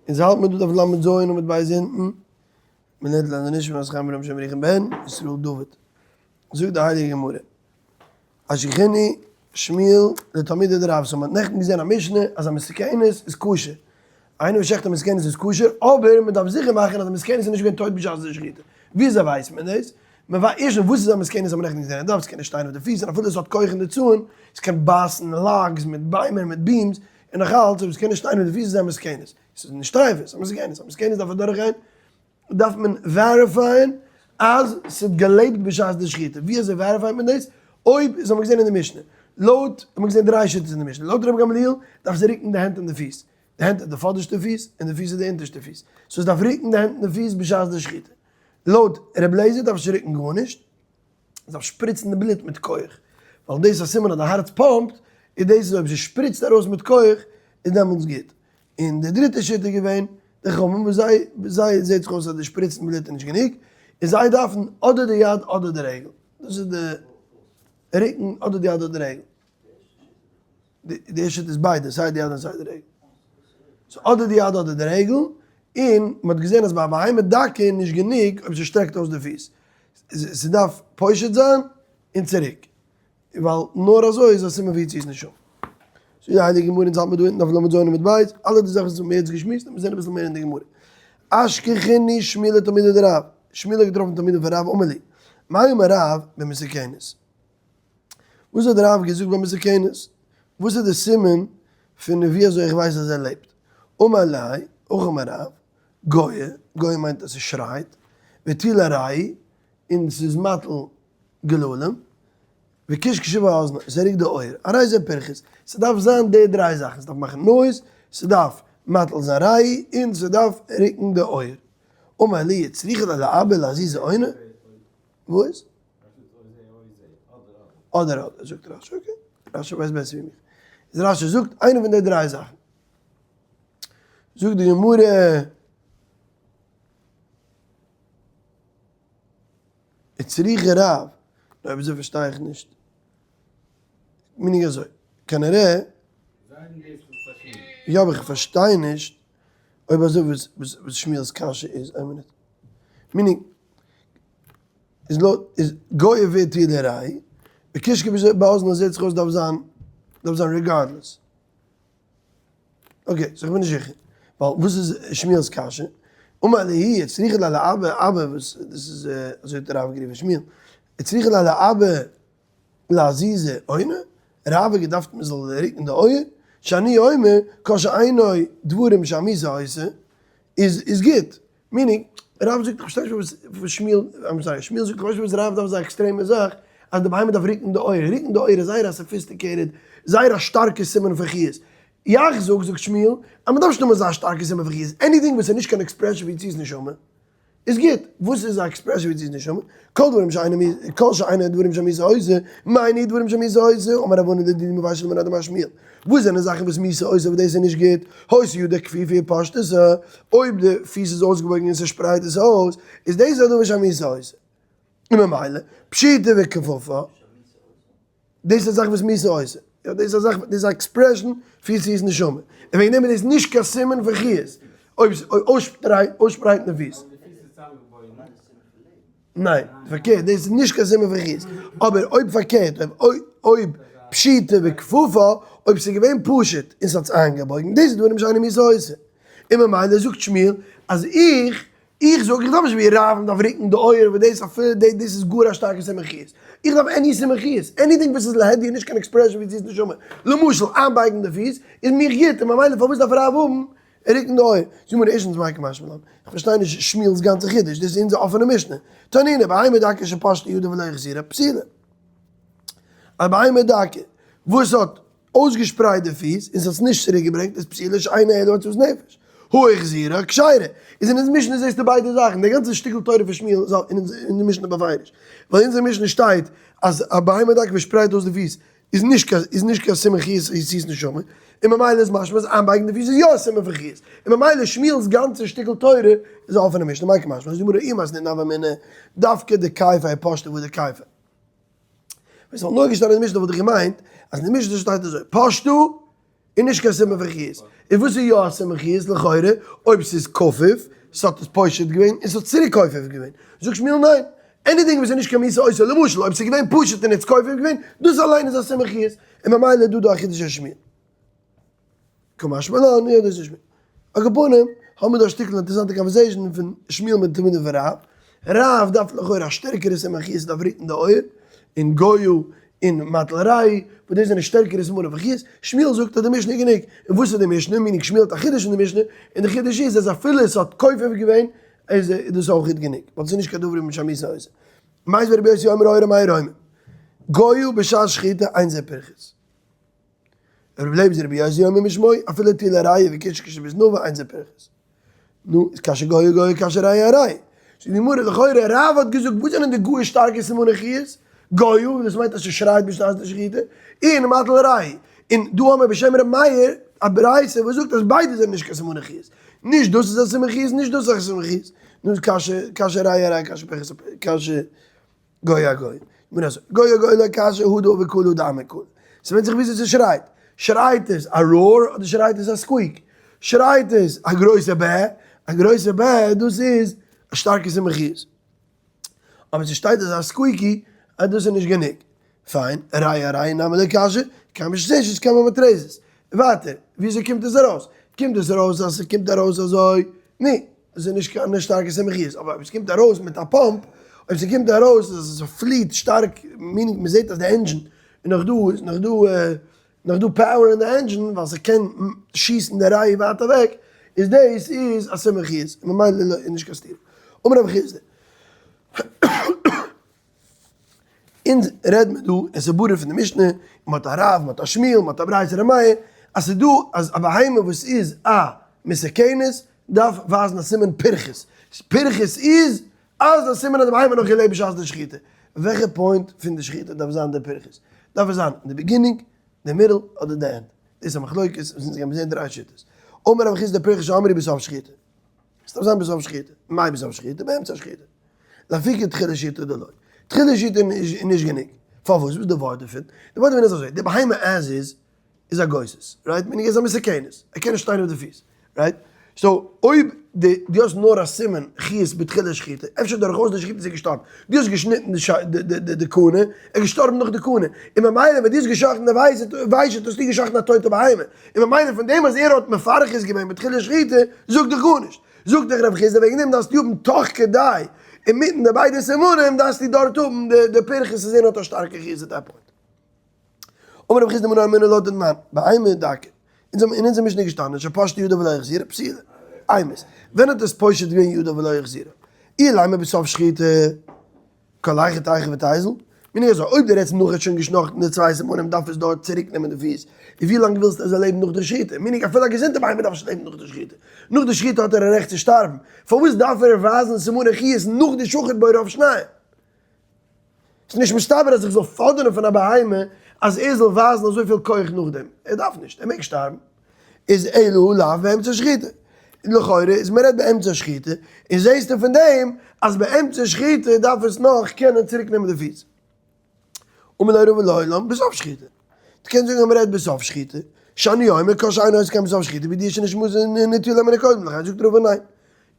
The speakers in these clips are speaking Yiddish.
אונז האלט מיר דא דף ל' ז' עמוד ב' אונטן, מען לערנט לעילוי נשמת חיים אברהם שם ירוחם בן ישראל דוד, זאגט די הייליגע גמרא, אשכחינהו שמואל לתלמידי דרב, so מען האט נעכטן געזען א משנה אז א מסוכנת איז כשר, איינער וואס שעכט א מסוכנת איז כשר, אבער מען דארף זיכער מאכן אז די מסוכנת איז נישט געווען טויט בשעת די שחיטה, וויאזוי ווייסט מען דאס? מען ווייסט ערשטנס וואס איז א מסוכנת האט מען נעכטן געזען, ער דארף עס קענען שטיין אויף די פיס און אפילו עס האט כח אין די צאן, עס קען בייסן logs מיט ביימער מיט beams, און נאך אלץ אויב עס קען נישט שטיין אויף די פיס איז א מסוכנת, עס איז נישט טרייף, עס איז א מסוכנת, א מסוכנת דארף אדורכגיין, דארף מען verify ען אז ס'האט געלעבט בשעת די שחיטה, ווי אזוי verify ט מען דאס? אויב, דאס האבן מיר געזען אין די משנה, לויט, האבן מיר געזען דריי שיטות אין די משנה, לויט רבי גמליאל דארף זי רוקן די הענט און די פיס, די הענט איז די פאדערשטע פיס און די פיס איז די אונטערשטע פיס, so עס דארף רוקן די הענט און די פיס בשעת די שחיטה, לויט רבי אליעזר דארף עס נישט רוקן גארנישט, עס דארף שפריצן די בלוט מיט כח, ווייל דאס איז א סימן אז די הארץ pump ט, און דאס איז אויב ס'שפריצט ארויס מיט כח איז דעמאלטס גוט. און די דריטע שיטה איז געווען די חכמים וואס זיי זיי זעט זיך אויס אז די שפריצן בלוט איז נישט גענוג, און זיי דארפן אדער די יד אדער די רגל, דאס איז די רוקן אדער די יד אדער די רגל. די ערשטע שיטה איז ביידע, סיי די יד און סיי די רגל. so אדער די יד אדער די רגל, און מ'האט געזען אז ביי א בהמה דקה איז נישט גענוג אויב ס'שטרעקט אויס די פיס. ס'דארף פושט זיין און צוריק. ווייל נאר אזוי איז א סימן ווי יציאת נשמה. זאגט די הייליגע גמרא, אונז האלט מיר דא אונטן אויף ל' ז' עמוד ב', אלע די זאכן וואס מיר האבן יעצט געשמועסט, מיר זעען אביסל מער אין די גמרא. אשכחינהו שמואל לתלמידי דרב, שמואל האט געטראפן תלמידים פון רב אמר להו, מאי אמר רב במסוכנת? וואס האט רב געזאגט ביי מסוכנת? וואס איז די סימן פון ווי אזוי איך ווייס אז ער לעבט? אמר ליה, אויך אמר רב, גואה, גואה מיינט אז ס'שרייט, וטילא רעי, און ס'איז מטיל גללים, וקישקשא באזנו, עס רוקט די אויער, הרי זה פרכוס, ס'דארף זיין די דריי זאכן, ס'דארף מאכן noise, ס'דארף מטיל זיין רעי, און ס'דארף רוקן די אויער. אמר להו צריכא ליה לאבא לאזוזי אונא? וואס? אדער אדער, זאגט רשי, okay, רשי ווייסט בעסער ווי מיך. איז רשי זאגט איינע פון די דריי זאכן. זאגט די גמרא. וצריכא רב, נו אויב אזוי פארשטיי איך נישט. meaning אזוי, כנראה, יא אבער איך פארשטיי נישט אויב אזוי וואס וואס שמואל'ס קשיא איז, איין מינוט. meaning, איז לויט איז גואה וטילא רעי, וקישקע באזנו זעט זיך אויס דארף זיין דארף זיין regardless. okay, so איך בין נישט זיכער. ווייל וואס איז שמואל'ס קשיא? אמר להו, צריכא ליה לאבא, אבא וואס דאס איז אזוי האט רב גערופן שמואל, צריכא ליה לאבא לאזוזי אונא, רב האט געדארפט מען זאל רוקן די אויער, שאני אומר כל שאינו דברים שהמיתה עושה, איז איז גוט. meaning, רב זאגט איך פארשטיי נישט פארוואס שמואל, I'm sorry, שמואל זאגט איך ווייס נישט פארוואס רב דארף אזא עקסטרעמע זאך אז די בהמה דארף רוקן די אויער, רוקן די אויער איז זייער א sophisticated, זייער א שטארקע סימן פון חיות. יאך זאג, זאגט שמואל, אז מ'דארף נישט האבן אזא שטארקע סימן פון חיות, anything וואס איז נישט קיין expression פון יציאת נשמה, איז גוט. וואס איז א expression פון יציאת נשמה? כל דברים שאינם, כל שאינם דברים שהמיתה עושה, מאי ניהו דברים שהמיתה עושה, אמר רב ענן לדידי מפרשא לי מינה דאמר שמואל. וואס זענען זאכן וואס מיתה עושה וואס דאס איז נישט גוט? היתה ידו כפופה ופושטתה, אויב די פיס איז אויסגעבויגן און ס'שפרייט עס אויס, איז דאס א דבר שהמיתה עושה. און ממילא, פשיטא וכפופה, דאס איז א זאך וואס מיתה עושה. יא, דאס איז א זאך, דאס איז א expression פון יציאת נשמה. און וועגן דעם איז דאס נישט קיין סימן פון חיות, אויב אויסשפרייטן די פיס. ניין, פארקערט, דאס איז נישט קיין סימן פון חיות. אבער אויב פארקערט, אויב פשיטא וכפופה, אויב ס'איז געווען פשוט און ס'האט זיך איינגעבויגן, דאס איז דברים שאין המיתה עושה. און ממילא זאגט שמואל אז איך, איך זאג, איך דארף נישט ווי רב מ'דארף רוקן די אויער וואס דאס אפילו דאס איז גאר א שטארקע סימן חיות. איך דארף any סימן חיות, anything וואס איז להדיא נישט קיין expression ווי יציאת נשמה. למשל, איינבייגן די פיס איז מיר גוט, און ממילא פארוואס דארף רב האבן רוקן די אויער. זאג מיר ערשטנס מאי קמשמע לן? איך פארשטיי נישט שמואל'ס גאנצע חידוש, דאס איז אונזער אפענע משנה. תנינא, בהמה דקה שפשטה ידה ולא החזירה, פסולה. א בהמה דקה וואס האט אויסגעשפרייט די פיס און ס'האט עס נישט צוריק געברענגט איז פסולה שאינה אלא הוצאת נפש. הא החזירה, כשרה. איז אין אונזער משנה זעסטו ביידע זאכן, די גאנצע שטיקל תורה פון שמואל איז אין אונזער משנה בפירוש. ווייל אין אונזער משנה שטייט אז א בהמה דקה וואס שפרייט אויס די פיס איז נישט קיין איז נישט קיין סימן חיות יציאת נשמה, און ממילא איז משמע אז איינבייגן די פיס איז יא א סימן פון חיות, און ממילא שמואל'ס גאנצע שטיקל תורה איז א אפענע משנה, מאי קמשמע לן, זאגט די גמרא אי מתנינן הוה אמינא דווקא דכייפה ופשטה והדר כייפה. ווען ס'וואלט נאר געשטאנען אין די משנה וואלט איך געמיינט אז אין די משנה שטייט אזוי פשטה. איז נישט קיין סימן פון חיות. און וואס איז יא א סימן חיות לכאורה? אויב ס'איז כפוף, ס'האט עס פושט געווען און ס'האט צוריק כופף געווען. זאגט שמואל ניין. anything וואס איז נישט קיין מיתה עושה, למשל אויב ס'איז געווען פשוט און איז כופף געווען, דאס אליין איז א סימן חיות. און ממילא איז דא דא א חידוש אין שמואל. קא משמע לן, יא דאס איז שמואל. על כל פנים, האבן מיר דא א שטיקל אינטערעסאנטע conversation פון שמואל מיט תלמידים פון רב. רב דארף לכאורה א שטערקערע סימן חיות דארף רוקן די אויער, און גויו און מטיל רעי, וואס דאס זענען שטערקערע סימנים פון חיות. שמואל זאגט אז די משנה איז גענוג. און וואס איז די משנה? meaning שמואל האט א חידוש אין די משנה, און די חידוש איז אז אפילו עס האט כופף געווען, איז דאס אויך גענוג, ווייל עס איז נישט קיין דבר שהמיתה עושה. מיתיבי רבי יוסי אומר היה ר' מאיר אומר. גויו בשעת שחיטה אין זה פירכס. רבי אליעזר רבי יוסי אומר משמו, אפילו הטילה ריעא וקישקשה בזנבה אין זה פירכס. נו, איז קשיא גויה גויה קשיא ריעא אריעא. זאגט די גמרא, לכאורה רב האט געזאגט וואס זענען די גאר שטארקע סימני חיות? גויה, דאס מיינט אז ס'שרייט בשעת די שחיטה, און מטיל ריעא. און דא האמער בשם ר' מאיר א ברייתא וואס זאגט אז ביידע זענען נישט קיין סימני חיות. נישט דאס איז א סימן חיות, נישט דאס איז א סימן חיות. נו, איז קשיא קשיא ריעא אריעא קשיא פירכס קשיא. גוי א גוי. מיר אזוי. גוי א גוי לא קשיא הא דעביד קלא הא דאמר קלא. ס'ווענדט זיך וויאזוי ס'שרייט. שרייט עס א roar אדער שרייט עס א squeak? שרייט עס א גרויסע בע, א גרויסע בע דאס איז א שטארקע סימן חיות. אבער ס'שטייט אזא squeaky אז דאס איז נישט גענוג. פיין, ריעא אריעא נמי לא קשיא, כאן בששת כאן במטרזת. ווייטער, וויאזוי קומט עס ארויס? קומט עס ארויס אז ס'קומט ארויס אזוי? ני. דאס איז נישט קיין שטארקע סימן חיות, אבער אויב עס קומט ארויס מיט א pump, אויב ס'קומט ארויס אז עס פליעט שטארק, meaning מ'זעט אז די engine איז נאך דא, איז נאך דא, נאך דא power אין די engine, ווייל ס'קען שיסן די ריעא ווייט אוועק, איז דאס איז א סימן חיות, און ממילא איז נישט קיין סתירה. אמר רב חסדא. אונז רעד מיר דא, עס איז ברור פון די משנה, מען האט א רב, מען האט א שמואל, מען האט א ברייתא ר' מאיר, אז ס'איז דא אז א בהמה וואס איז א מסוכנת דארף ווייזן א סימן פירכס, פירכס איז אז א סימן אז די בהמה האט נאך געלעבט בשעת די שחיטה, וועלכע point פון די שחיטה דארף זיין די פירכס? דארף עס זיין אין די beginning, די middle, אדער די end? דאס איז א מחלוקת, וואס אונז גיימיר זעהן דריי שיטות. אמר רב חסדא פירכס שאמרו בסוף שחיטה. עס דארף זיין בסוף שחיטה. מאי בסוף שחיטה? באמצע שחיטה. לאפוקי תחילת שחיטה דלא. תחילת שחיטה איז נישט גענוג. פארוואס? וואס איז די ווארט דערפון? די ווארט דערפון איז אזוי, די בהמה as is איז א גוסס, right? meaning ער איז א מסוכנת, ער קען נישט שטיין אויף די פיס, right? so אויב די דו האסט נאר א סימן חיות בתחילת שחיטה, אפשר דורכאויס די שחיטה איז ער געשטארבן, דו האסט געשניטן די די קנה, ער איז געשטארבן נאך די קנה, און ממילא ווען דו האסט געשאכטן די וויישעט האסטו געשאכטן א טויטע בהמה, און ממילא פון דעם אז ער האט מפרכס געווען בתחילת שחיטה זאגט דיך גארנישט. זאגט דיך רב חסדא וועגן דעם דארפסטו האבן תוך כדי אינמיטן די ביידע סימנים דארפסטו דארט האבן די פירכס צו זען האט א שטארקע חיות at that point. אמר רב חסדא מנא אמינא לה דתנן, בהמה דקה. אונז האבן אין אונזער משנה געשטאנען שפשטה ידה ולא החזירה פסולה. אימת, ווען האט עס פושט געווען ידה ולא החזירה? אילימא בסוף שחיטה. כל היכא תיכף ותיזיל, meaning אזוי, אויב דו רעדסט נאך ער האט שוין געשנאכטן די צוויי סימנים דארף עס דארט צוריק נעמען די פיס, און ווי לאנג ווילסטו ער זאל לעבן נאך די שחיטה, meaning אפילו א געזונטע בהמה דארף נישט לעבן נאך די שחיטה, נאך די שחיטה האט ער א רעכט צו שטארבן, פארוואס דארף ער ווייזן סימני חיות נאך די שחט בו רוב שניים? ס'איז נישט מסתבר אז איך זאל פאדערן פון א בהמה אז ער זאל ווייזן אזויפיל כח נאכדעם, ער דארף נישט, ער מעג שטארבן. איז אלא לאו באמצע שחיטה. לכאורה איז מ'רעדט באמצע שחיטה, און זעהסטו פון דעם אז באמצע שחיטה דארף עס נאך קענען צוריק נעמען די פיס. אמר ליה רבא לעולם בסוף שחיטה. דו קענסט זאגן אז מ'רעדט בסוף שחיטה, שאני אומר כל שאינו עושה כן בסוף שחיטה בידיעה שנשמתו נטויה ממנו קודם לכן, זאגט רבא ניין.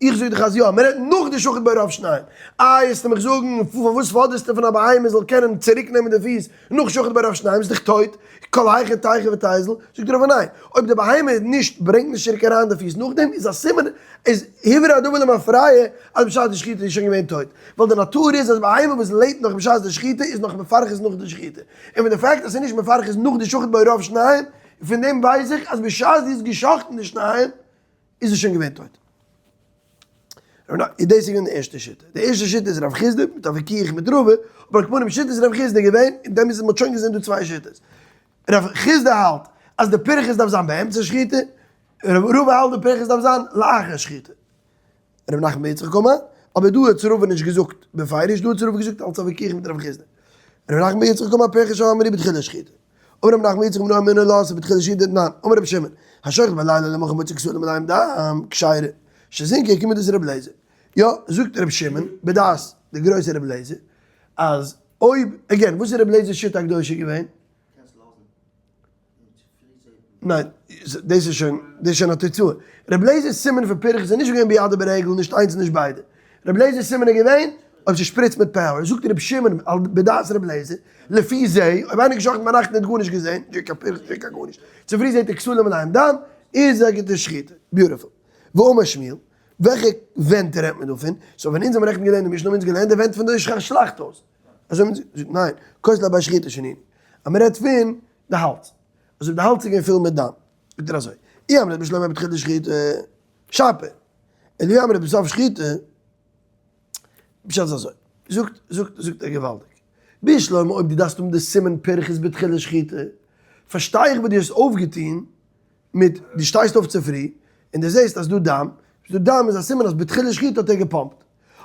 איך זאג דיך אז יא, מ'רעדט נאך די שחט ברוב שניים. איי וועסטו מיך זאגן, פארוואס פאדערסטו פון א בהמה זאל קענען צוריק נעמען די פיס נאך שחט ברוב שניים, איז דאך טויט, כל היכא תיכף ותיזיל, זאגט רבא ניין, אויב די בהמה איז נישט ברענגט נישט צוריק אריין די פיס נאכדעם איז א סימן איז הוברר הדבר למפרע אז בשעת די שחיטה איז שוין געווען טויט, ווייל די נאטור איז אז בהמה וואס לעבט נאך בשעת די שחיטה איז נאך מפרכס נאך די שחיטה, און פון די fact אז ס'איז נישט מפרכס נאך די שחט ברוב שניים, פון דעם ווייס איך אז בשעת די האסט געשחט'ן די שניים איז ער שוין געווען טויט. איז דאס איז געווען די ערשטע שיטה. די ערשטע שיטה איז רב חסדא מיט א ויכוח מיט רבא, אבער על כל פנים שיטת רב חסדא געווען, אין דעם איז מ'האט שוין געזען דא צוויי שיטות. רב חסדא האלט אז די פירכס דארף זיין באמצע שחיטה, רבא האלט די פירכס דארף זיין לאחר שחיטה. רב נחמן בר יצחק אמר, אבער דא האט רבא נישט געזאגט בפירוש, דא האט רבא געזאגט אלס א ויכוח מיט רב חסדא. רב נחמן בר יצחק אמר פירכס שאמרו בתחילת שחיטה. אמר רב נחמן יצחק מנא אמינא לה ס'בתחילת שחיטה דתנן, אמר רבי שמעון, השוחט בלילה למחר מוציא כסלים מלאים דם, כשרה, שזינקה כמידת רבי אליעזר. יא, זאגט רבי שמעון, בדעת די גרויסע רבי אליעזר, אז אויב, again, וואס איז רבי אליעזר'ס שיטה הקדושה געווען? ניין, דאס איז שוין, דאס איז שוין א תוצאה. רבי לעזער'ס סימן פון פירכס איז נישט געווען ביד וברגל, נישט איינס און נישט ביידע. רבי לעזער'ס סימן איז געווען אויב ס'שפריצט מיט power. זאגט רבי שמעון על בדעת רבי לעזער, לפי זה, אויב איינער געשאכטן ביינאכט און האט גארנישט געזען, נישט קיין פירכס נישט קיין גארנישט, צופרי זעט ער כתלים מלאים דם, איז א גוטע שחיטה. Beautiful. ואמר שמואל, וועלכע ווענט רעדט מען דא פון? So ווען אונז האבן נעכטן געלערנט די משנה האבן אונז געלערנט די ווענט פון די שלאכט הויז. אזוי האבן אונז, זאגט ניין, כותלי בית שחיטה שנינו. אז מ'רעדט פון די האלז. אזוי ווי די האלז איז געווען פול מיט דם. זאגט ער אזוי, אי אמרת בשלמא בתחילת שחיטה, שפיר. און אי אמרת בסוף שחיטה, פשט איז אזוי, זאגט זאגט זאגט ער געוואלדיג. בשלמא אויב דו דארפסט האבן די סימן פירכס בתחילת שחיטה, פארשטיי איך וואס דו האסט אויפגעטון מיט דו שטייסט אויף צופרי און דו זעסט אז דא דם, דא דם איז א סימן אז בתחילת שחיטה האט ער געפאמפט.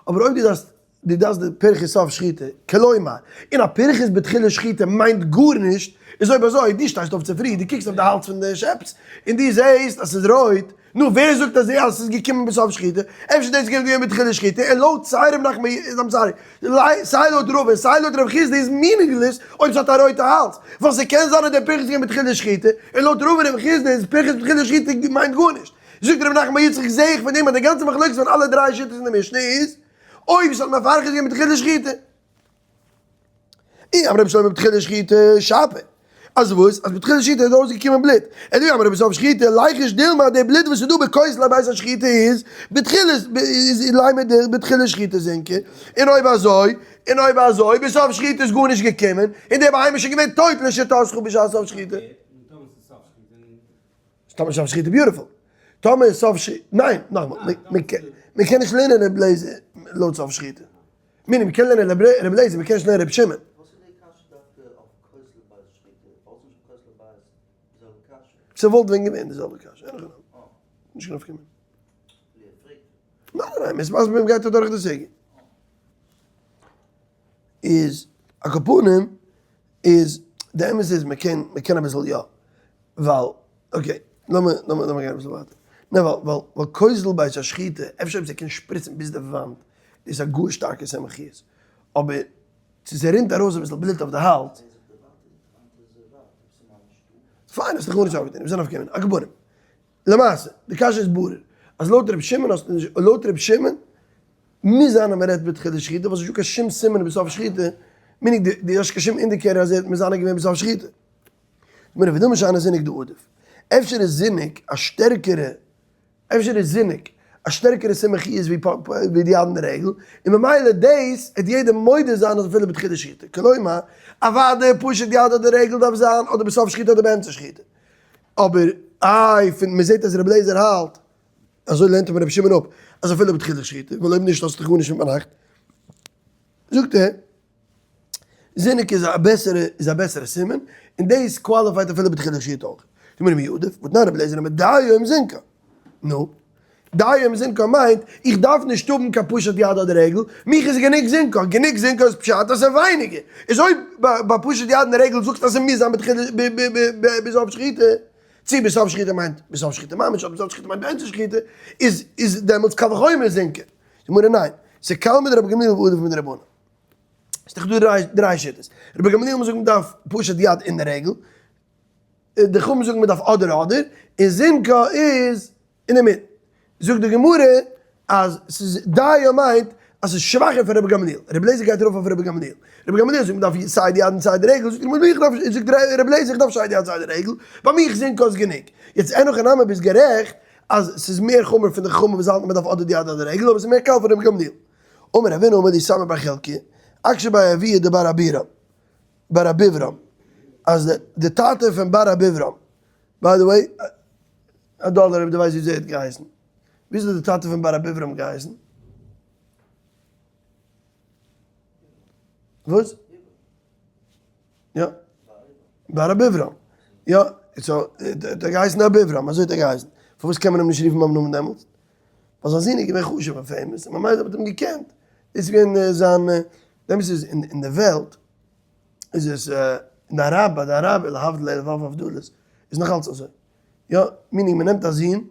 אבער אויב דו דארפסט דו דארפסט די פירכס סוף שחיטה, כלומר, און א פירכס בתחילת שחיטה מיינט גארנישט, איז אויב אזוי, דו שטייסט אויף צופרי, דו קוקסט אויף די האלז פון די שעפס, און דו זעסט אז ס'איז רויט, נו, ווער זאגט אז אז ס'איז געקומען בסוף שחיטה? אפשר דאס איז געווען בתחילת שחיטה, און לויט סיי ר' נחמן I'm sorry, סיי לויט רבא און סיי לויט רב חסדא איז meaningless אויב ס'האט א רויטע האלז, ווייל ס'קען זיין אז דער פירכס איז געווען בתחילת שחיטה, און לויט רבא און רב חסדא איז פירכס בתחילת שחיטה מיינט גארנישט. זאגט ר' נחמן בר יצחק זעה איך פון דעם אז די גאנצע מחלוקת פון אלע דריי שיטות אין די משנה איז אויב ס'האט מפרכס געווען בתחילת שחיטה. אי אמרת בשלמא בתחילת שחיטה שפיר. אז וואס? אז בתחילת שחיטה איז ארויסגעקומען בלוט. אלא אי אמרת בסוף שחיטה ליחוש דילמא די בלוט וואס איז דא בכותלי בית השחיטה איז בתחילת איז לימא בתחילת שחיטה זינקא. און אויב אזוי און אויב אזוי בסוף שחיטה איז גארנישט געקומען און די בהמה איז שוין געווען טויט לשיטתך בשעת סוף שחיטה. טאמער סוף שחיטה beautiful. טאמער סוף שחיטה, ניין, נאכאמאל, מען קען נישט לערנען ר' לעזער לויט סוף שחיטה. מיני, מען קען לערנען ר' לעזער, מען קען נישט לערנען ר' שמעון. וואס איז די קשיא דווקא אויף כותלי בית שחיטה? פארוואס נישט אויף כותלי בית די זעלבע קשיא? ס'וואלט ווען געווען די זעלבע קשיא, אין הכי נמי. נישט קיין נפקא מינה. ווי ער פרעגט. ניין ניין, מ'איז מסביר מ'גייט אדורך די סוגיא. איז על כל פנים איז די אמת איז מ'קען מ'קען אביסל יא. ווייל okay לאמיר לאמיר לאמיר גיין אביסל ווייטער. ניין ווייל ווייל ווייל כותל בית השחיטה אפשר אויב ס'קען שפריצן ביז די וואנט איז א גאר שטארקע סימן חיות. אבער צו ס'רינט ארויס אביסל בלוט אויף די האלז. פיין האסט דאך גארנישט אויפגעטון, וואס איז א נפקא מינה? על כל פנים. למעשה, די קשיא איז ברור, אז לויט רבי שמעון האסטו נישט, לויט רבי שמעון מוז זיין אז מען רעדט בתחילת שחיטה, ווייל ס'איז נישטא קיין שום סימן בסוף שחיטה, meaning דו האסט נישט קיין שום indicator אז ער האט מזנה געווען בסוף שחיטה. גמרא ודילמא שאני זינוק דעדיף. אפשר איז זינוק א שטערקערע, אפשר איז זינוק א שטערקערע סימן חיות ווי די יד און די רגל, און ממילא דאס העט יעדער מודה זיין אז אפילו בתחילת שחיטה. כלומר, אוודאי פשוט יד אדער רגל דארף זיין אדער בסוף שחיטה אדער באמצע שחיטה. אבער איי פון מען זעט אז רבי אליעזר האלט אזוי לערנט אים רבי שמעון אפ אז אפילו בתחילת שחיטה ווייל אויב נישט האסטו דאך גארנישט מיט ביינאכט זאגט ער זינוק איז א בעסערע איז א בעסערע סימן און דאס qualify ט אפילו בתחילת שחיטה אויך. זאגט מיר רבי יהודה ותנן רבי אליעזר אומר דיו אם זינקה נו דיו אם זינקה מיינט איך דארף נישט האבן קיין פשוט יד אדער רגל מיך איז גענוג זינקה גענוג זינקה איז פשט אז ס'איז ווייניגער איז אויב ביי פשוט יד און רגל זאגסטו אז ס'מוז זיין בתחילת בסוף שחיטה צי בסוף שחיטה מיינט בסוף שחיטה ממש אדער בסוף שחיטה מיינט באמצע שחיטה איז איז דעמאלטס קל וחומר זינקה די גמרא ניין ס'קל מדרבי גמליאל ועדיף מדרבנן ס'איז דאך דא דריי שיטות רבי גמליאל זאגט מ'דארף פשוט יד און רגל די חכמים זאגן מ'דארף אדער אדער, און זינקא איז אינדערמיט. זאגט די גמרא אז ס'איז דיו מיינט אז ס'איז שוואכער פון רבי גמליאל. רבי אליעזר גייט ארויף אויף רבי גמליאל. רבי גמליאל זאגט מ'דארף סיי די יד און סיי די רגל, זאגט רבי גמליאל זאגט רבי אליעזר איך דארף סיי די יד סיי די רגל, ביי מיך זינקא איז גענוג. יעצט אין הכי נמי ביסט גערעכט אז ס'איז מער חמור פון די חכמים וואס האלטן מ'דארף אדער די יד אדער די רגל, אבער ס'איז מער קל פון רבי גמליאל. אמר רבינא אמר לי סמא בר חלקיה, אקשי ביה אבוה דבר אבירם. בר אביברם, אז די טאטע פון בר אביברם, by the way, א דאלער אויב דו ווייסט וויאזוי ער האט געהייסן, וויאזוי האט די טאטע פון בר אביברם געהייסן? וואס? יא, בר אביברם, יא, so האט ער געהייסן אביברם, אזוי האט ער געהייסן, פארוואס קען מען אים נישט רופן ביים נאמען דעמאלטס? ווייל זיין זון איז געווען חשוב און famous, און ממילא האט מען אים געקענט, דאס איז געווען זיין דעמאלטס איז אין די וועלט איז עס אין די אראבער די אראבער להבדיל אלף אלפי הבדלות איז נאך אלץ אזוי יא meaning מען נעמט א זון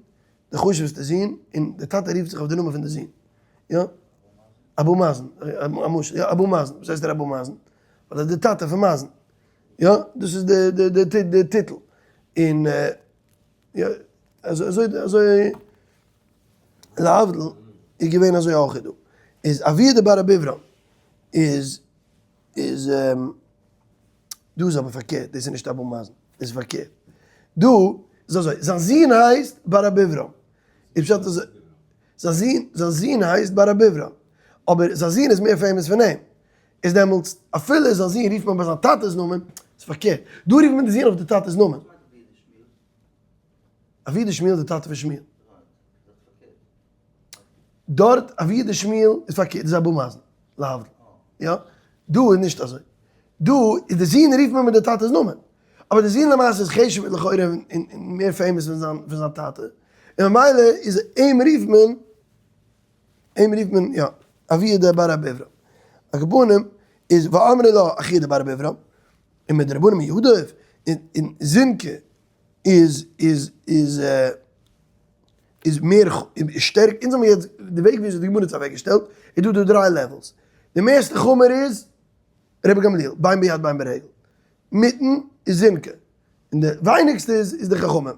די חשובסטע זון און די טאטע רופט זיך אויף די נאמען פון די זון יא אבו מאזן א משל יא אבו מאזן וואס הייסט דער אבו מאזן ווייל ער איז די טאטע פון מאזן יא דאס איז די די די טיטל און. יא, אזוי אזוי להבדיל איז געווען אזוי אויך דא. איז אבוה דבר אביברם איז איז דא איז אבער פארקערט, דאס איז נישט אבו מאזן, דאס איז פארקערט. דא איז אזוי, זיין זון הייסט בר אביברם. איז פשט אז זיין זון, זיין זון הייסט בר אביברם. אבער זיין זון איז מער famous פון אים. איז דעמאלטס אפילו זיין זון רופט מען ביי זיין טאטע'ס נאמען, איז פארקערט. דא רופט מען די זון אויף די טאטע'ס נאמען. אבוה דשמואל די טאטע פון שמואל. דארט אבוה דשמואל איז פארקערט, איז אבו מאזן, להבדיל. יא? דא איז נישט אזוי. דא איז די זון רופט מען מיט די טאטע'ס נאמען. אבער די זון למעשה איז חשוב'ער לכאורה און מער famous פון זיין פון זיין טאטע. און ממילא איז אים רופט מען, אים רופט מען יא, אבוה דבר רבי אברהם. על כל פנים איז ואמרי לה אחיה דבר רבי אברהם. און מיט די רבנים מיהודה און זינקע איז איז איז איז מער שטערק אונז האבן יעצט די וועג וויאזוי די גמרא האט עס אוועקגעשטעלט איז דא דא דריי levels די מערסטע חמור איז רבי גמליאל בין ביד בין ברגל מיטן איז זינקע און די ווייניגסטע איז איז די חכמים זאגט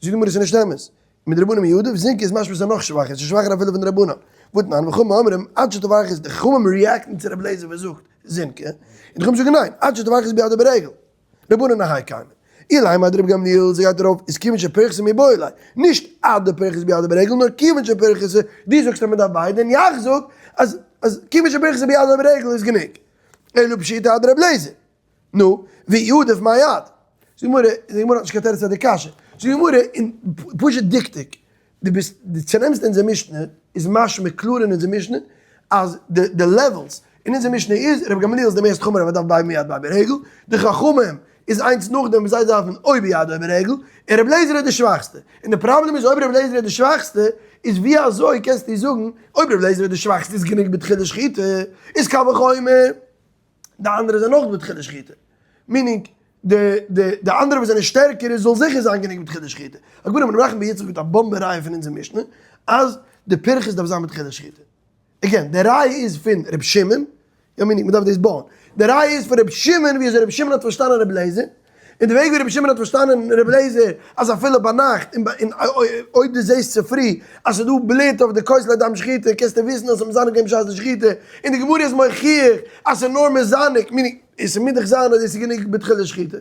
די גמרא ס'איז נישט אמת מיט די רבנים יהודה זינקע איז משמע ס'איז נאך שוואכער ס'איז שוואכער אפילו פון די רבנן ותנן וחכמים אומרים עד שתפרכס די חכמים react ן צו רבי אליעזר וואס זאגט זינקע און די חכמים זאגן ניין עד שתפרכס ביד וברגל. רבנן אהייא קיימא. אילימא אדרבי גמליאל זי גייט ארויף איז כיוון שפירכסה מיבעי ליה, נישט עד דפירכס ביד וברגל נאר כיוון שפירכסה, דו זאגסט אז מען דארף ביידע און יאך זאג אז אז כיוון שפירכסה ביד וברגל איז גענוג. אלא פשיטא אדרבי אליעזר. נו, ואי עדיף מאי עד? זאגט די גמרא, די גמרא האט נישט קיין תירוץ אויף די קשיא. זאגט די גמרא אין פשוט דקדוק, דו ביסט דו צונעמסט אונזער משנה איז משמע קלאר אין אונזער משנה אז די די levels אין אונזער משנה איז רבי גמליאל איז די מערסט חמור אז מ'דארף בין ביד בין ברגל, די חכמים איז איינס נאכדעם וואס זיי דארפן או ביד או ברגל, און רבי אליעזר איז די שוואכסטע, און די פראבלעם איז אויב רבי אליעזר איז די שוואכסטע איז ווי אזוי קענסטו זאגן אויב רבי אליעזר איז די שוואכסטע איז גענוג בתחילת שחיטה איז קל וחומר די אנדערע זענען אויך בתחילת שחיטה, meaning די די די אנדערע וואס זענען שטערקער איז זאל זיכער זיין גענוג בתחילת שחיטה. הגאון רבי מנחם בר יצחק האט א באמבע ראיה פון אונזער משנה אז די פירכס דארף זיין בתחילת שחיטה. again, די ראיה איז פון ר' שמעון, יא meaning מ'דארף דאס בויען. די ראיה איז פון ר' שמעון ווי אזוי ר' שמעון האט פארשטאנען ר' אליעזר, און די וועג ווי ר' שמעון האט פארשטאנען ר' אליעזר אז אפילו ביינאכט און אויב דו זעסט צופרי אז ס'איז דא בלוט אויף די כותלי דם שחיטה קענסטו וויסן אז ס'איז מזנק געווען בשעת די שחיטה, און די גמרא איז מוכיח אז ס'איז נאר מזנק, meaning עס מוז דאך זיין אז דאס איז גענוג בתחילת שחיטה.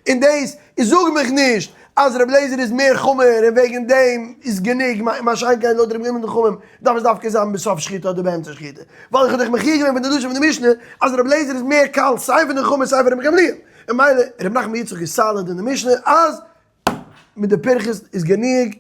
און דאס איז זאג מיך נישט אז רבי אליעזר איז מער חמור און וועגן דעם איז גענוג, מה שאין כן לויט רבי גמליאל און חכמים דארף עס דווקא זיין בסוף שחיטה אדער באמצע שחיטה, ווייל איך האב דיך מוכיח געווען פון די לשון פון די משנה אז רבי אליעזר איז מער קל סיי פון די חכמים סיי פון רבי גמליאל, און מילא רבי נחמן יצחק איז solid אין די משנה אז מיט די פירכס איז גענוג.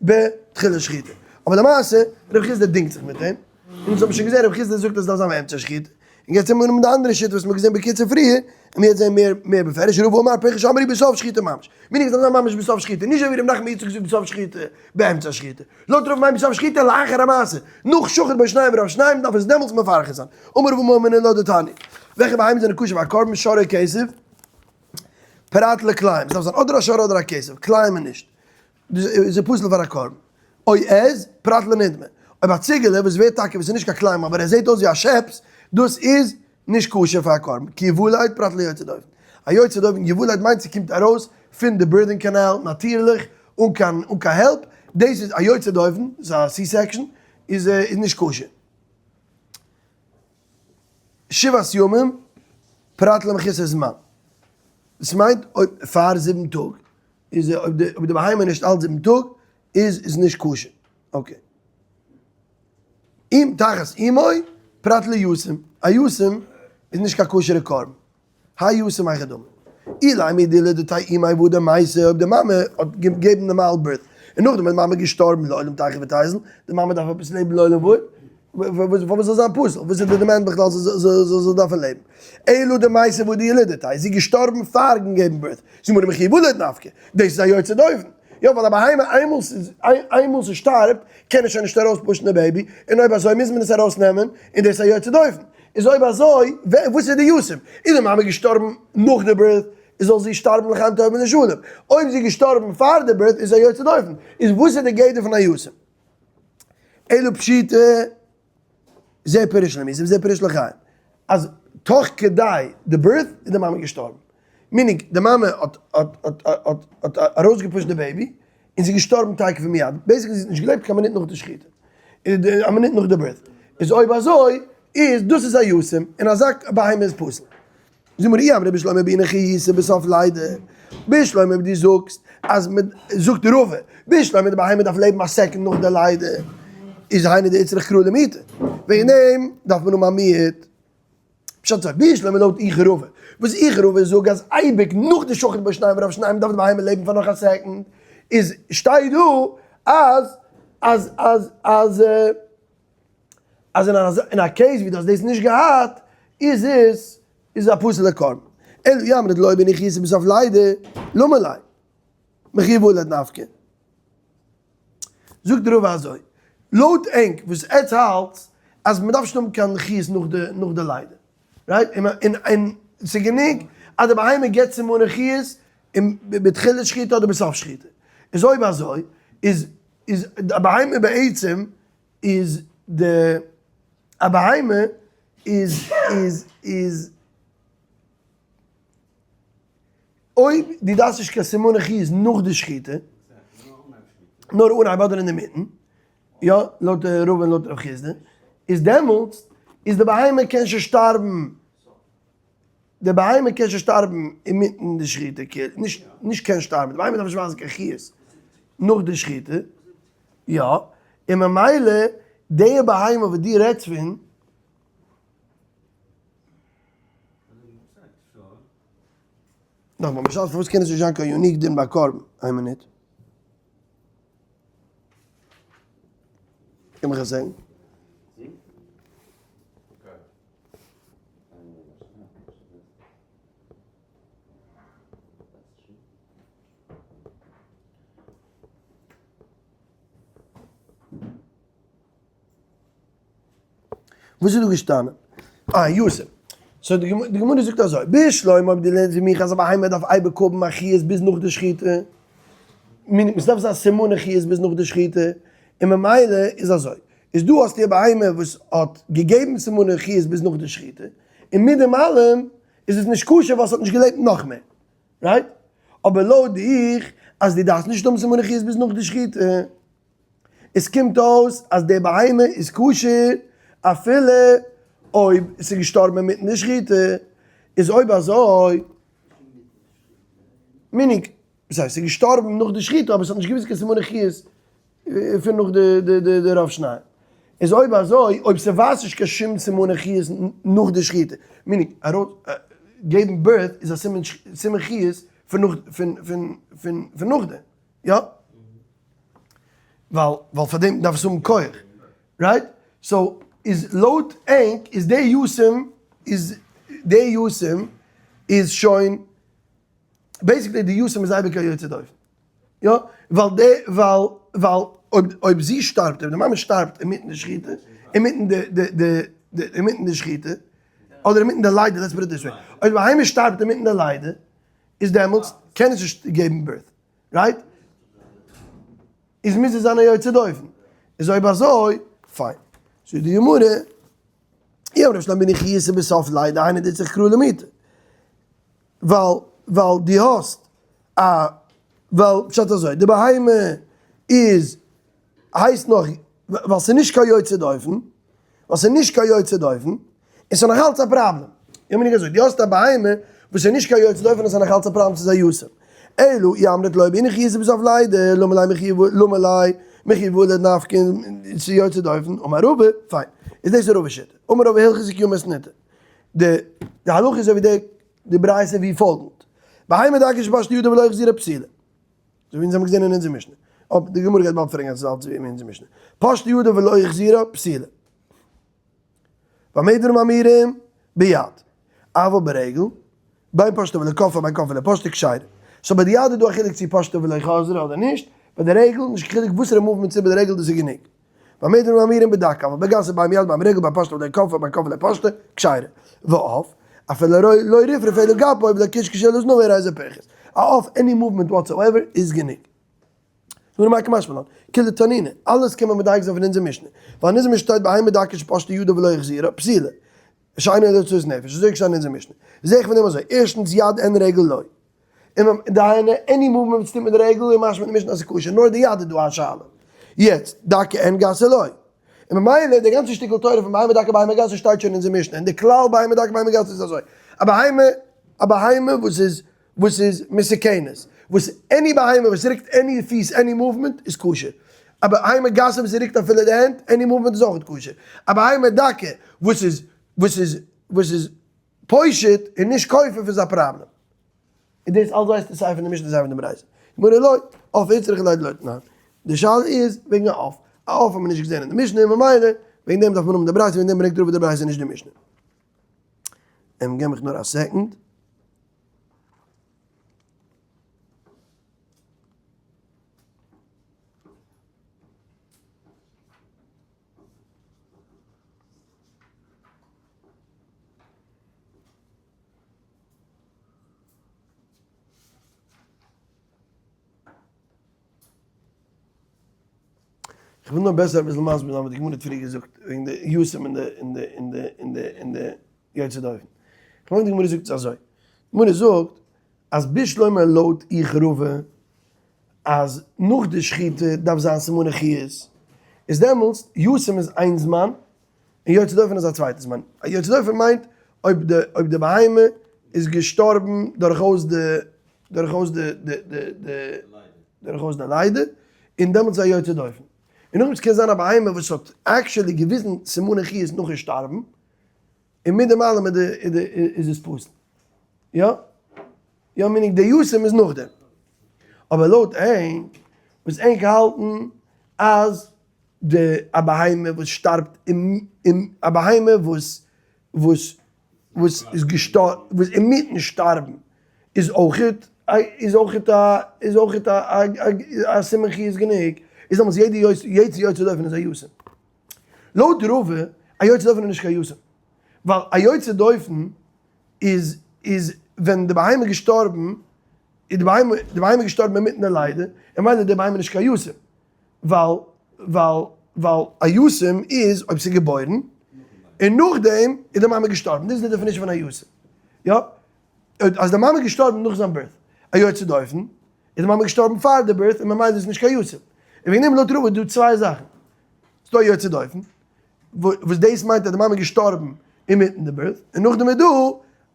בתחילת שחיטה. אבער למעשה, רב חסדא דינגט זיך מיט אים. און אונז האבן שוין געזען רב חסדא זאגט אז עס דארף זיין באמצע שחיטה. און יעצט זען מיר די אנדערע שיטה וואס מ'האט געזען בקיצור פריער, און מיר זעען מער מער בפירוש, רבא אמר פירכס שאמרו בסוף שחיטה ממש. meaning עס דארף זיין ממש בסוף שחיטה, נישט אזוי ווי ר' נחמן יצחק זאגט בסוף שחיטה, באמצע שחיטה. לויט רבא מיינט בסוף שחיטה לאחר המעשה. נאך שחט בו שניים ורוב שניים דארף עס דעמאלטס מפרכס זיין. אמר רבא אמר מנין לא דתניא. וועלכע בהמות זענען כשר פאר א קרבן שור או כשב? פרט לכלאים. עס דארף זיין אדער א שור אדער א כשב, כלאים איז נישט. איז ער פסול פאר א קרבן. או עז, פרט לנדמה. אויב א ציגעלע וואס ווערט טאקע וואס איז נישט קיין כלאים אבער ער זעט אויס ווי א שעפס, דאס איז נישט כשר פאר א קרבן, כי יוולד פרט ליוצא דופן. א יוצא דופן, יוולד מיינט ס'קומט ארויס פון די birthing canal נאטירליך אן קיין אן קיין help, דאס איז א יוצא דופן, דאס איז א C-section, איז איז נישט כשר. שבעת ימים פרט למחוסר זמן. דאס מיינט אויב פאר זיבן טאג איז אויב די אויב די בהמה איז נישט אלט זיבן טאג איז איז נישט כשר. okay. אם תחת אמו פרט ליתום. א יתום איז נישט קיין כשר'ע קרבן. האי יתום היכי דמי. אילימא דילדתיה אימיה והדר מתה אויב די מאמע האט געגעבן נארמאל birth און נאכדעם איז די מאמע געשטארבן לעולם תחי ותיזל, די מאמע דארף עפעס לעבן לעולם ועד? פארוואס זאל זיין פסול? וואס איז די demand בכלל זי זאל דארפן לעבן? אלא דמתה והדר ילדתיה, איז זי געשטארבן פארן געבן birth, זי מרא מכי יולד נפקא, דאס איז א יוצא דופן. יא ווייל א בהמה איינמאל ס'איז איינמאל ס'שטארבט קען עס שוין נישט ארויס push ן די baby, און אויב אזוי מוז מען עס ארויס נעמען, און דאס איז א יוצא דופן. איז אויב אזוי וואס איז די יתום? איז די מאמע געשטארבן נאך די birth, זאל זי שטארבן לחיים טובים ולשלום. אויב זי איז געשטארבן פאר די birth איז זי א יוצא דופן. איז וואס איז די גדר פון א יתום? אלא פשיטא זה פירוש למיתה וזה פירוש לחיים. אז תוך כדי די birth איז די מאמע געשטארבן. meaning די מאמע האט האט האט האט ארויסגעפושט די baby. און זי איז געשטארבן תיכף ומיד, basically זי האט נישט געלעבט קיין מינוט נאך די שחיטה, א מינוט נאך די birth, איז אויב אזוי איז דאס איז א יתום, און אזא בהמה איז פסול. זאג מיר אי אמרת בשלמא בעינן חיותא בסוף לידה, בשלמא אויב דו זאגסט אז מען זאגט רבא, בשלמא די בהמה דארף לעבן א second נאך די לידה, איז היינו דאיצטריך קרא למיעוטא, וועגן דעם דארף מען האבן א מיעוט. פשט אזוי, בשלמא לויט איך רבא, וואס איך רבא זאג אז אייביג נאך די שחט בו שניים ורוב שניים דארף די בהמה לעבן פאר נאך א second, איז שטייט דא אז אז אז אז אז אין א case ווי דו האסט דאס נישט געהאט איז עס איז א פסול'ע קרבן. אלא אי אמרת לא בעינן חיותא בסוף לידה, למה ליה? מכי ולד נפקא. זאגט רבא אזוי, לויט ענק וואס עטץ האלטס אז מען דארף נישט האבן קיין חיות נאך די נאך די לידה, right? און און און ס'איז גענוג אז די בהמה גיבט סימני חיות און בתחילת שחיטה אדער בסוף שחיטה, איז אויב אזוי איז איז די בהמה בעצם איז די א בהמה איז איז איז אויב דו דארפסט נישט קיין סימני חיות נאך די שחיטה, נאר אנהייב אדער אינדערמיטן, יא, לויט רבא און לויט רב חסדא, איז דעמאלטס איז די בהמה קען שוין שטארבן, די בהמה קען שוין שטארבן אינמיטן די שחיטה, נישט נישט קען שטארבן, די בהמה דארף נישט ווייזן קיין חיות נאך די שחיטה, יא, און ממילא די בהמה וואס דו רעדסט פון, נאכאמאל, משל פארוואס קען עס נישט זיין קיין unique דין ביי קרבן? איין מינוט. קען מיך עס זען? וואס איז דא געשטאנען? אה, יתום. so די גמרא זאגט אזוי, בשלמא אויב דו לערנסט ווי מיך אז א בהמה דארף אייביג האבן א חיות ביז נאך די שחיטה, meaning עס דארף זיין סימני חיות ביז נאך די שחיטה, און ממילא איז אזוי, איז דא האסטו א בהמה וואס האט געגעבן סימני חיות ביז נאך די שחיטה, און מיט דעם אלעם איז עס נישט כשר ווייל עס האט נישט געלעבט נאך מער, right? אבער לויט דיך אז דו דארפסט נישט האבן סימני חיות ביז נאך די שחיטה, עס קומט אויס אז די בהמה איז כשר אפילו אויב עס איז געשטארבן אינמיטן די שחיטה, איז אויב אזוי, meaning, דאס הייסט עס איז געשטארבן נאך די שחיטה אבער עס האט נישט געוויזן קיין סימני חיות פון נאך די רוב שנים, איז אויב אזוי אויב ס'ווייזט נישט קיין שום סימני חיות נאך די שחיטה, meaning ארויס געבן birth איז א סימן חיות פון נאכדעם, יא? ווייל ווייל פאר דעם דארף עס האבן כח, right? so איז לויט ענק איז די יתום איז די יתום איז שוין basically די יתום איז אייביג א יוצא דופן, יא? ווייל די ווייל ווייל אויב אויב זי שטארבט אויב די מאמע שטארבט אינמיטן די שחיטה אינמיטן די די די די אינמיטן די שחיטה אדער אינמיטן די לידה let's put it this way אויב די בהמה שטארבט אינמיטן די לידה איז דעמאלטס קען עס נישט געבן birth. right? איז מוז עס זיין א יוצא דופן. איז אויב אזוי, פיין. זאגט די גמרא, אי אמרת בשלמא בעינן חיותא בסוף לידה היינו דאיצטריך קרא למיעוטא. ווייל, ווייל דו האסט א, ווייל פשט אזוי, די בהמה איז, הייסט נאך, ווייל ס'איז נישט קיין יוצא דופן, ווייל ס'איז נישט קיין יוצא דופן, און ס'איז נאך אלץ א פראבלעם. איך מיין אזוי, דו האסט א בהמה וואס איז נישט קיין יוצא דופן און ס'איז נאך אלץ א פראבלעם ס'איז א יתום. אלא אי אמרת לא בעינן חיותא בסוף לידה, למה ליה מכי למה ליה מכי ולד נפקא ס'איז יוצא דופן, אמר רבא, פיין. איז דאס רבא'ס שיטה. אמר רבא הלכתא כי הא מתניתא. די הלכה איז אזוי ווי די ברייתא ווי פאלגענד. בהמה דקה שפשטה ידה ולא החזירה פסולה. אזוי ווי אונז האבן געזען אין אונזער משנה. אבער די גמרא גייט באלד פרעגן אז עס איז אלץ ווי אין אונזער משנה. פשטה ידה ולא החזירה פסולה. במה דברים אמורים? ביד. אבל ברגל, בין פשטה ולא כפפה בין כפפה ולא פשטה כשרה. so ביי די יד איז דא א חילוק צו פשטה ולא חזרה אדער נישט, ביי די רגל, נישט קיין חילוק וואסערע movement ס'איז ביי די רגל דאס איז גענוג. במה דברים אמורים בדקה, אבל בגסה בין ביד בין ברגל בין פשטה ולא כפפה בין כפפה ולא פשטה כשרה. ועוף, אפילו לא רפרף אלא גפו ולא כשכש אלא זנבו הרי זה פירכס. א עוף any movement whatsoever איז גענוג. נו מאי קמשמע לן, כולה תנינא, אלעס קען מען מדייק זיין פון אונזער משנה, ווייל אין אונזער משנה שטייט בהמה דקה שפשטה ידה ולא החזירה, פסולה, שאינה אלא הוצאת נפש, אזוי איז געשטאנען אין אונזער משנה. זעה איך פון דעם אזוי, ערשטנס יד אין רגל לא. און דהיינו any movement וואס טוט מיט די רגל איז משמע אין די משנה אז ס'איז כשר, נאר די יד איז דא א שאלה. יעצט, דקה אין גסה לא. און ממילא די גאנצע שטיקל תורה פון בהמה דקה בהמה גסה שטייט שוין אין אונזער משנה, און די כלל בהמה דקה בהמה גסה איז אזוי, א בהמה, א בהמה וואס איז, וואס איז מסוכנת, וואס any בהמה וואס רוקט any פיס any movement איז כשר, א בהמה גסה וואס רוקט אפילו די הענט any movement איז אויך כשר, א בהמה דקה וואס איז, וואס איז, וואס איז פושט און נישט כופף איז א פראבלעם. און דאס אלס ווייסטו סיי פון די משנה סיי פון די ברייתא. גמרא לא, עוף איצטריכא ליה דלא תנן. די שאלה איז וועגן א עוף. א עוף האט מען נישט געזען אין די משנה און ממילא וועגן דעם דארף מען האבן די ברייתא וועגן דעם ברענגט רבא די ברייתא נישט די משנה. געב מיך נאר א second. איך וויל נאר בעסער אביסל מסביר זיין וואס די גמרא האט פריער געזאגט וועגן די יתום און די און די און די און די און די יוצא דופן. איך מיין די גמרא זאגט עס אזוי. די גמרא זאגט אז בשלמא לויט איך רבא אז נאך די שחיטה דארף זיין סימני חיות איז דעמאלטס יתום איז איין זמן און יוצא דופן איז א צווייטע זמן. א יוצא דופן מיינט אויב די אויב די בהמה איז געשטארבן דורכאויס די דורכאויס די די די די דורכאויס די לידה, און דעמאלטס איז א יוצא דופן. און נאכדעם ס'קען זיין א בהמה וואס האט actually געוויזן סימני חיות נאכן שטארבן, און מיט דעם אלעם איז די איז די איז עס פסול. יא? יא meaning די יתום איז נאכדעם. אבער לויט ענק וואס ענק האלטן אז די א בהמה וואס שטארבט אין א בהמה וואס וואס וואס איז געשטארבן וואס אינמיטן שטארבן איז אויכעט איז אויכעט א איז אויכעט א א סימן חיות גענוג איז דעמאלטס יעדע יעדע יוצא דופן איז א יתום. לויט רבא א יוצא דופן איז נישט קיין יתום ווייל א יוצא דופן איז איז ווען די בהמה איז געשטארבן איז די בהמה די בהמה איז געשטארבן אינמיטן די לידה און ממילא איז די בהמה נישט קיין יתום. ווייל ווייל ווייל א יתום איז אויב ס'איז געבוירן און נאכדעם איז די מאמע געשטארבן, דאס איז די definition פון א יתום, יא? אז די מאמע איז געשטארבן נאך זיין birth, א יוצא דופן, איז די מאמע געשטארבן פאר די birth און ממילא איז עס נישט קיין יתום. און וועגן דעם לויט רבא איז דא צוויי זאכן, ס'איז דא א יוצא דופן, וואס דאס מיינט אז די מאמע איז געשטארבן אינמיטן די birth, און נאכדעם איז דא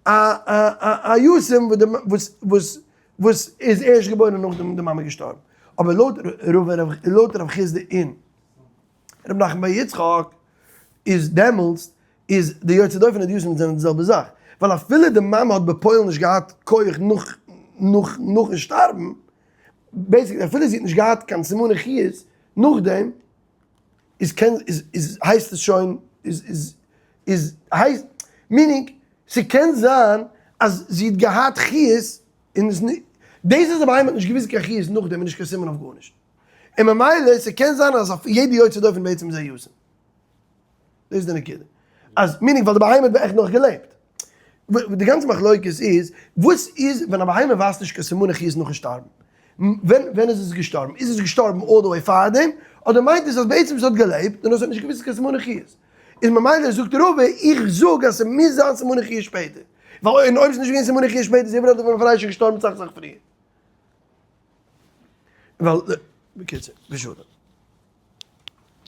א א א יתום וואס וואס וואס איז ערשט געבוירן נאכדעם די מאמע געשטארבן, אבער לויט רב לויט רב חסדא און רב נחמן בר יצחק איז דעמאלטס איז די יוצא דופן און די יתום זענען די זעלבע זאך, ווייל אפילו די מאמע האט בפועל נישט געהאט כח נאך נאך נאכן שטארבן, basically אפילו זי האט נישט געהאט קיין סימני חיות נאכדעם, איז קען איז איז הייסט עס שוין איז איז איז הייסט meaning ס'קען זיין אז זי האט געהאט חיות און איז נישט דאס אז די בהמה האט נישט געוויזן קיין חיות נאכדעם איז נישט קיין סימן אויף גארנישט און ממילא ס'קען זיין אז אויף יעדע יוצא דופן בעצם איז א יתום דאס איז די נקודה אז meaning ווייל די בהמה האט בערך נאך געלעבט די גאנצע מחלוקת איז וואס איז ווען א בהמה ווייזט נישט קיין סימני חיות נאכן שטארבן ווען ווען איז עס געשטארבן? איז עס געשטארבן all the way פארדעם? אדער מיינט עס אז בעצם עס האט געלעבט און עס האט נישט געוויסט קיין סימני חיות? איז ממילא זאגט רבא איך זאג אז ס'מוז זיין סימני חיות שפעטער, ווייל און אויב ס'איז נישט געווען סימני חיות שפעטער איז איבעראל דער פלייש געשטארבן סאך סאך פריער. ווייל בקיצור, בשלום.